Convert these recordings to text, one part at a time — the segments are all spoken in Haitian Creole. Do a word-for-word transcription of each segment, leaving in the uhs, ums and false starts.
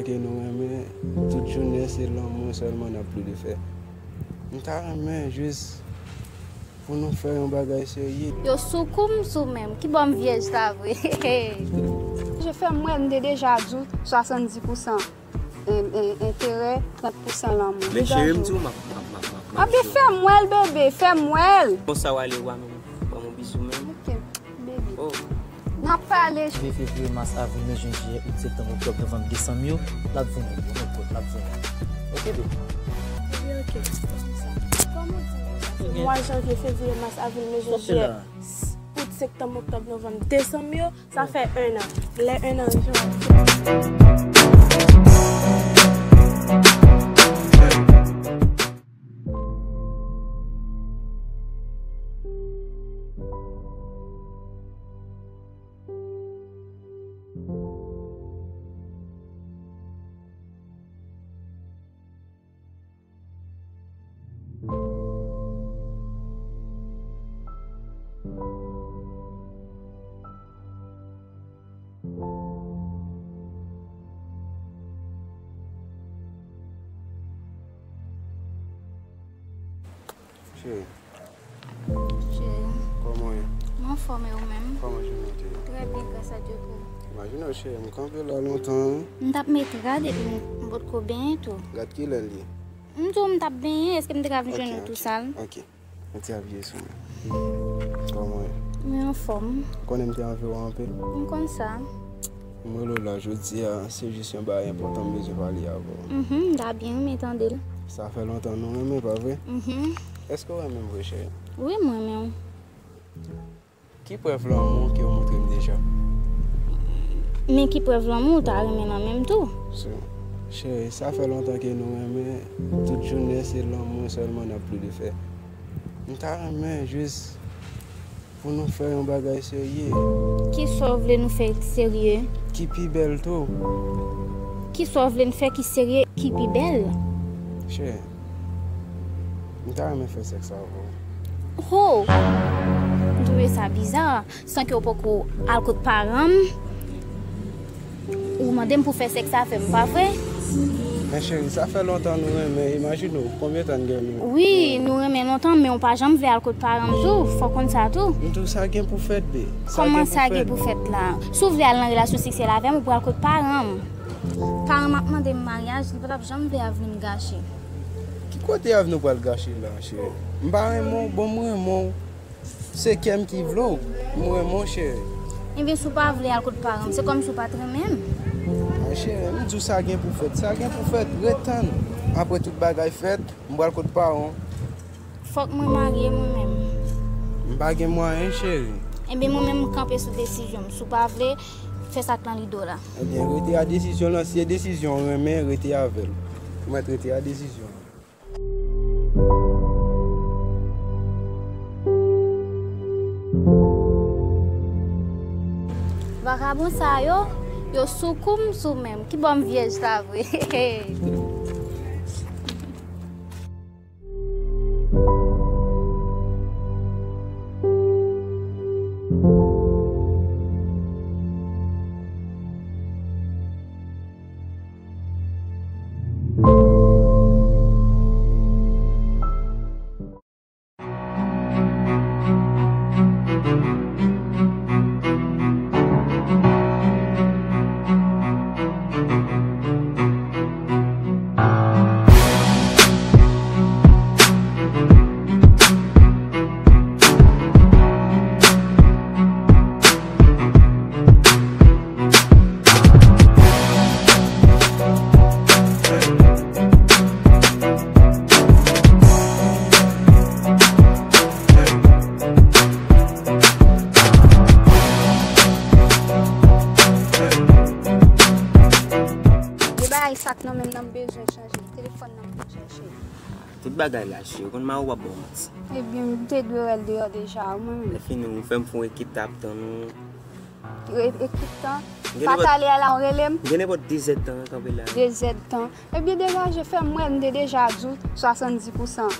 Ke nou renmen, tout jounen se lanmou sèlman n ap plede fè. M ta renmen jis pou nou fè yon bagay serye. Yo sou kou m sou menm. Kibò m vyèj sa vre? Je fè m wè m te deja di w swasanndis pousan en- en- enterè, trant pousan lanmou. Men cheri, m di w, m ap, m ap, m ap, m ap, m ap Abi, fè m wè l, bebe, fè m wè l. Konsa w ale wa menm. Ban m yon bizou menm. Ok, bebe. Oh. N ap pale. Janvye, fevriye, mas, avril, me, jen, jiyè, out, septanm, oktòb, novanm, desanm yo, l ap vini, bon, bon, l ap vini. Ok, bebe? Bebe, ok. Kòman w di m sa? Mwa janvye, fevriye, mas, avril, me, jen, jiyè, out, septanm, oktòb, novanm, desanm yo, sa fè en an. Lè en an rive, w ap vini. Cheri. Cheri. Kòman w ye? Mwen anfòm, e ou menm? Kòman jounen w te ye? Trè byen, gras a Dye pou ou. Imajine w, cheri, m kanpe la lontan, wi. M t ap met rad epi m, m potko benyen tou. Rad kilè l ye? M di w m t ap benyen, èske m te ka vin jwenn ou tou sal? Ok, ok. Mete abiye sou mwen. Kòman w ye? Mwen anfòm. Ou konnen m te anvi w anpil. M konn sa. M rele w la jodi a, se jis yon bagay enpòtan m bezwen pale avè w. Mhm, m ta byen renmen tande l. Sa fè lontan nou renmen, pa vre? Mhm. Èske w renmen m vre, cheri? Wi, m renmen w. Ki prèv lanmou ke w montre m deja? Men ki prèv lanmou w ta renmen nan men m tou? Cheri, sa fè lontan ke nou renmen, tout jounen se lanmou sèlman n ap plede fè. M ta renmen jis pou nou fè yon bagay serye. Kisa w vle nou fè ki serye? Ki pi bèl tou. Kisa w vle n fè ki serye, ki pi bèl? Cheri, m ta renmen fè sèks avè w. Ho! M twouve sa biza, san ke w poko al kot paran m. Ou mande m pou fè sèks avè m, pa vre? Men cheri, sa fè lontan nou renmen, imajine w, konbyen tan n gen nou? Wi, nou renmen lontan, men w pa janm vle al kot paran m tou, fò w konn sa tou. M di w sa gen pou fèt, be. Kòman sa gen pou fèt la? Si w vle al nan relasyon seksyèl avè m, ou pral kot paran m. Paran m ap mande m maryaj, li pa t ap janm vle avni m gache. Ki kote avni w pral gache la, cheri? M pa renmen w, bon, m renmen w. Se kè m ki vle w, m renmen w, cheri. Ebyen, si w pa vle al kot paran m, se kòmsi w pa t renmen m. Ay, cheri, m di w sa gen pou fèt, sa gen pou fèt, ret tann. Apre tout bagay fèt, m pral kot paran w. Fòk mwen marye mwen menm. M pa gen mwayen, cheri. Ebyen, mwen menm, m kanpe sou desizyon m. Si w pa vle, fè sa k nan lide w la. Ebyen, rete a desizyon lan. Si se desizyon w renmen, rete avè l. Ou mèt rete a desizyon w. Vakabon sa yo, yo sou kou m sou menm. Kibò m vyèj sa vre? Gen bagay sa k nan men m nan m bezwen chanje. Telefòn nan m pou chèche. Tout bagay la, cheri. Ou konn mari w ap ba w manti. Ebyen, m te dwe wè l deyò deja, wi, mwen menm. Lè fini, ou fè m fè yon ekip t ap tann ou. E-, ekip tan? Pa talè a la, ou rele m? Gen nenpòt de zèdtan kanpe la. De zèdtan. Ebyen, degaje, fè m wè, m te deja di w swasanndis pousan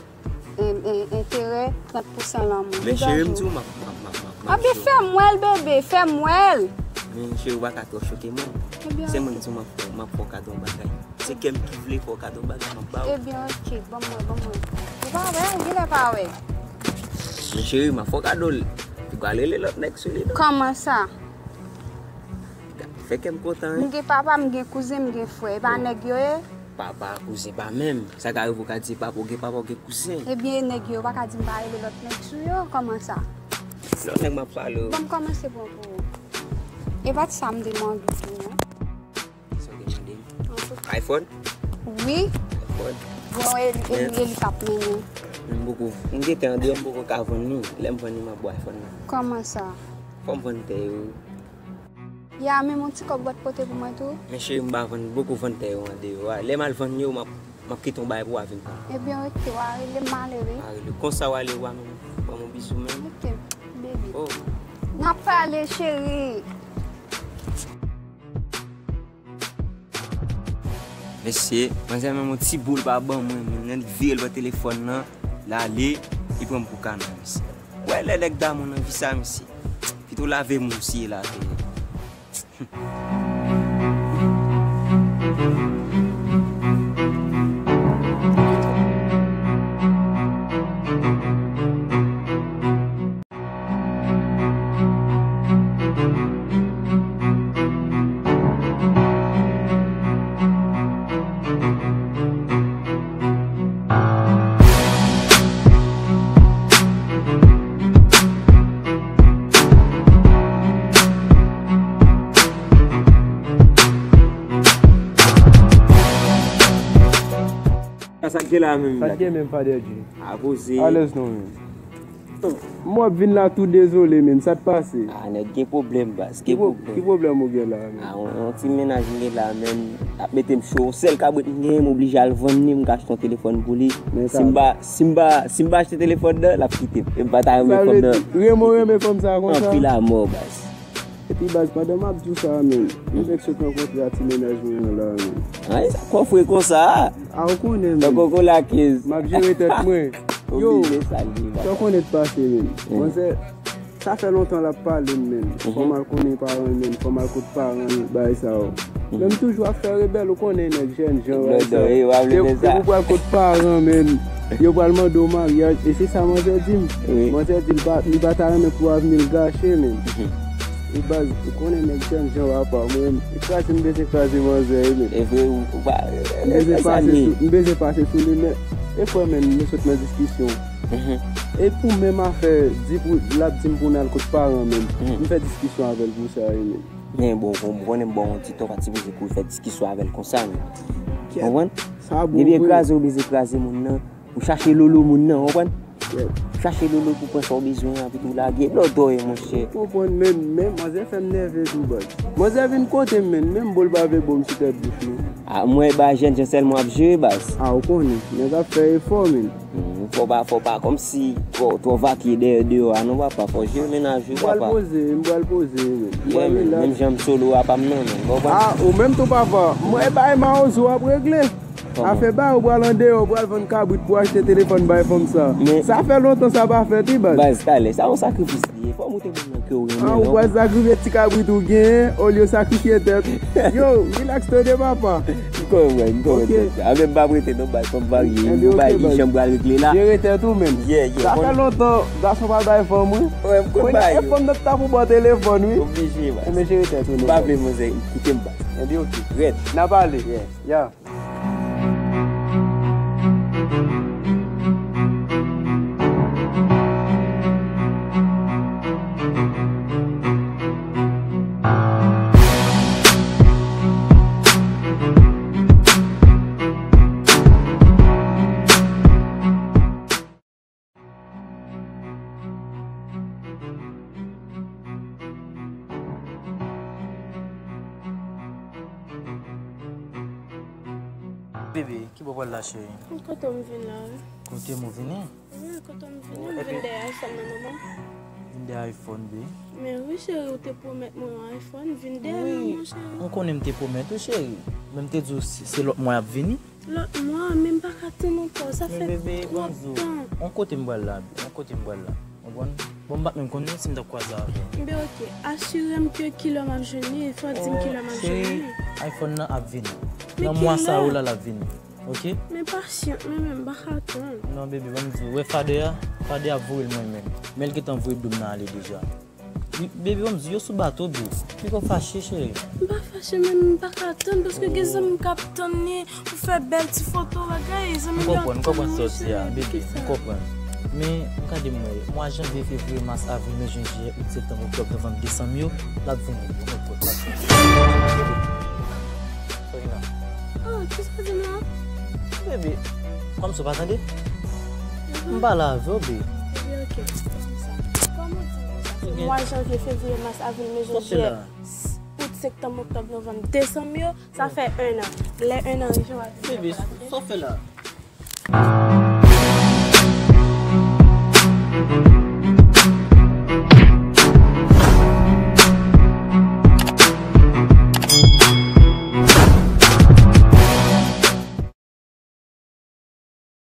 en- en- enterè, trant pousan lanmou. Men cheri, m di w, m ap, m ap, m ap, m ap, m ap Abi, fè m wè l, bebe, fè m wè l. Men cheri, ou pa ka twò choke mwen. Ebyen, se mwen ki di w m ap fè, m ap fè w kado yon bagay. Se kè m ki vle fè w kado yon bagay, m ap ba w. Ebyen, oke, ban mwen, ban mwen. Ou pa wè, genlè pa wè. Men cheri, m ap fè w kado l. Ou pral rele lòt nèg sou li, non. Kòman sa? Fè kè m kontan, wi. M gen papa, m gen kouzen, m gen frè. E pa nèg yo ye? Papa, kouzen pa menm. Sa ka rive ou ka di papa, ou gen papa, ou gen kouzen. Ebyen, nèg yo, ou pa ka di m pa rele lòt nèg sou yo? Kòman sa? Lòt nèg m ap pale w. Bon, m kòmanse pran pou ou. E pa t sa m te mande tou, non. Sa w te mande m? Antouka. iPhone? Wi. iPhone. Bon, e, e, e li p ap mennen. Men m poko, m gentan andeyò, m poko ka vann li. Lè m vann li, m ap ba w iPhone nan. Kòman sa? Fò m vann tè yo. Ya, men yon ti kòb w pa t pote pou mwen tou? Men cheri, m pa vann, m poko vann tè yo andeyò a. Lè m al vann yo, m ap, m ap kite yon bagay pou w a vin pran. Ebyen, oke, w a rele m, m ale, wi. A rele. Konsa w ale, w a menm. Ban m yon bizou, menm. Oke, baby. Oh. N ap pale, cheri. Mesye, manzè menm yon ti boul pa ban mwen, men nèt vire l pran telefòn nan, l ale, li pran m pou kana, mesye. Wè lè nèg damou nan vi sa, mesye. Pito lave mou siye l atè. Sa k gen la menm? Sa k gen menm, Father G? A koze. Alèz non, menm. M wè w ap vin la tou dezole, menm. Sa t pase? Ah, nèg gen pwoblèm, baz. Gen pwoblèm. Ki pwoblèm ou gen la, menm? Ah, yon, yon ti mennaj m gen la, menm. L ap mete m cho. Yon sèl kabrit m genyen, m oblije al vann li, m ka achte yon telefòn pou li. Si m pa, si m pa, si m pa achte telefòn nan, l ap kite m. E m pa ta renmen fanm nan. Sa vle di, renmen w renmen fanm sa konsa? Anpil amò, baz. Epi baz, pandan m ap di w sa a, menm, m fèk sot rankontre a ti mennaj mwen an la, menm. Ay, sa kòfre konsa a? A, ou konnen, menm. Tankou kokola kiz. M ap jere tèt mwen. Yo, sa w konnen t pase, menm. Manzè, sa fè lontan l ap pale m, menm. Fò m al konnen paran l, menm. Fò m al kot paran l, bagay sa yo. Men m toujou ap fè rebèl, ou konnen nèg jèn jan, bagay sa yo. Depi w pral kot paran, menm, yo pral mande w maryaj, e se sa manzè di m. Manzè di l pa, li pa ta renmen pou avni l gache, menm. E baz, ou konnen nèg jèn jan w apa, mwen, kraze m bezwen kraze manzè, wi, menm. E vre, ou, ou pa, m bezwen pase sou, m bezwen pase sou li, men, e frè, menm, nou sot nan diskisyon. E pou menm afè, di pou, l ap di m pou n al kot paran, menm. M fè diskisyon avè l pou sa, wi, menm. Men bon, bon, m konnen m ba w yon ti tòk, pa t sipoze pou w fè diskisyon avè l konsa, menm. Konprann? Depi e kraze ou bezwen kraze moun nan, ou chache lolo moun nan, konprann? Ou chache lolo pou pran sa w bezwen an, epi tou lage. Lòdòy, monchè. Ou konprann, men, men manzè fè m nève tou, baz. Manzè vin kote m, menm, menm bo l pa vle bo m sou tèt bouch li. Ah, mwen, ba jèn jan sèlman ap jere, baz. Ah, ou konnen, nèg ap fè efò, menm. Hmm, fò pa, fò pa, kòmsi, fò, twò vakye dèyè deyò a, non, papa, fò jere mennaj ou, papa. M pral poze, m pral poze, menm. Yeah, menm, menm jan m solo a pa m nan, menm, konprann? Ah, ou menm tou, papa. Mwen, bay mawozo ap regle. Afè ba ou pral andeyò, ou pral vann kabrit pou achte telefòn bay fanm sa. Sa fè lontan sa pa fèt, wi, baz. Baz, talè, sa yon sakrifis li ye. Fò w montre moun nan ke w renmen l. Ah, ou pral sakrifye ti kabrit ou genyen, olye w sakrifye tèt. Yo, rilaks tande papa. M konprann, m konprann tèt la. A, men m p ap rete non, baz, fò m varye. Yon bagay ijan m pral regle la. Jere tèt ou menm. Yeah, yeah. Sa fè lontan gason pa bay fanm, wi. Wè, m konn ba yo. E fanm nan t ap ou bò telefòn, wi. Oblije, baz. Enben, jere tèt ou non. M pa vle manzè kite m, baz. Enben, oke. Rèd. N a pale. Yeah. Ya. Bebe, ki bò w pral la, cheri? Kote m vin la, wi. Kote m ou vini? Wi, kote m vini, m vin dèyè iPhone nan, manman. Vin dèyè iPhone, be. Men wi, cheri, ou te pwomèt mwen yon iPhone, vin dèyè l non, mon cheri. Wi, m konnen m te pwomèt ou, cheri. Men m te di w se, se lòt mwa y ap vini. Lòt mwa, men m pa ka tann ankò, sa fè twòp tan. Men bebe, yon kote m pral la, yon kote m pral la. Konprann? Bon, m pa t menm konnen si m t ap kwaze avè w. Ben, ok. Asire m ke kilè m ap jwenn li, e fò w di m kilè m ap jwenn li. Oh, cheri, iPhone nan ap vini. Nan mwa sa yo la, l ap vini. Ok? Men pasyant, men, men, m pa ka tann. Non, baby, ban m di w, wè fade a? Fade a voye l mwen menm. Men l gentan voye dlo m nan ale deja. Wi, baby, ban m di w, yo sou bato, baby. Piko fache, cheri. M pa fache, men m pa ka tann, paske gen zanmi m k ap tann li pou fè bèl ti foto, bagay. Zanmi m yo ap tann mwen, cheri. M konprann, m konprann sa w di a, baby, m konprann. Men, gade m wè, mwa janvye, fevriye, mas, avril, me, jen, jiyè, out, septanm, oktòb, novanm, desanm yo, l ap vini, yo, nenpòt, l ap vini. Sorry, non. Oh, kisa w di m la? Baby, kòmsi w pa tande? M pale avè w, baby. Baby, ok. Kòman w di m konsa? Se mwa janvye, fevriye, mas, avril, me, jen, jiyè, out, septanm, oktòb, novanm, desanm yo, sa fè enn an. Lè enn an rive, w ap vini. Baby, sa w fè la?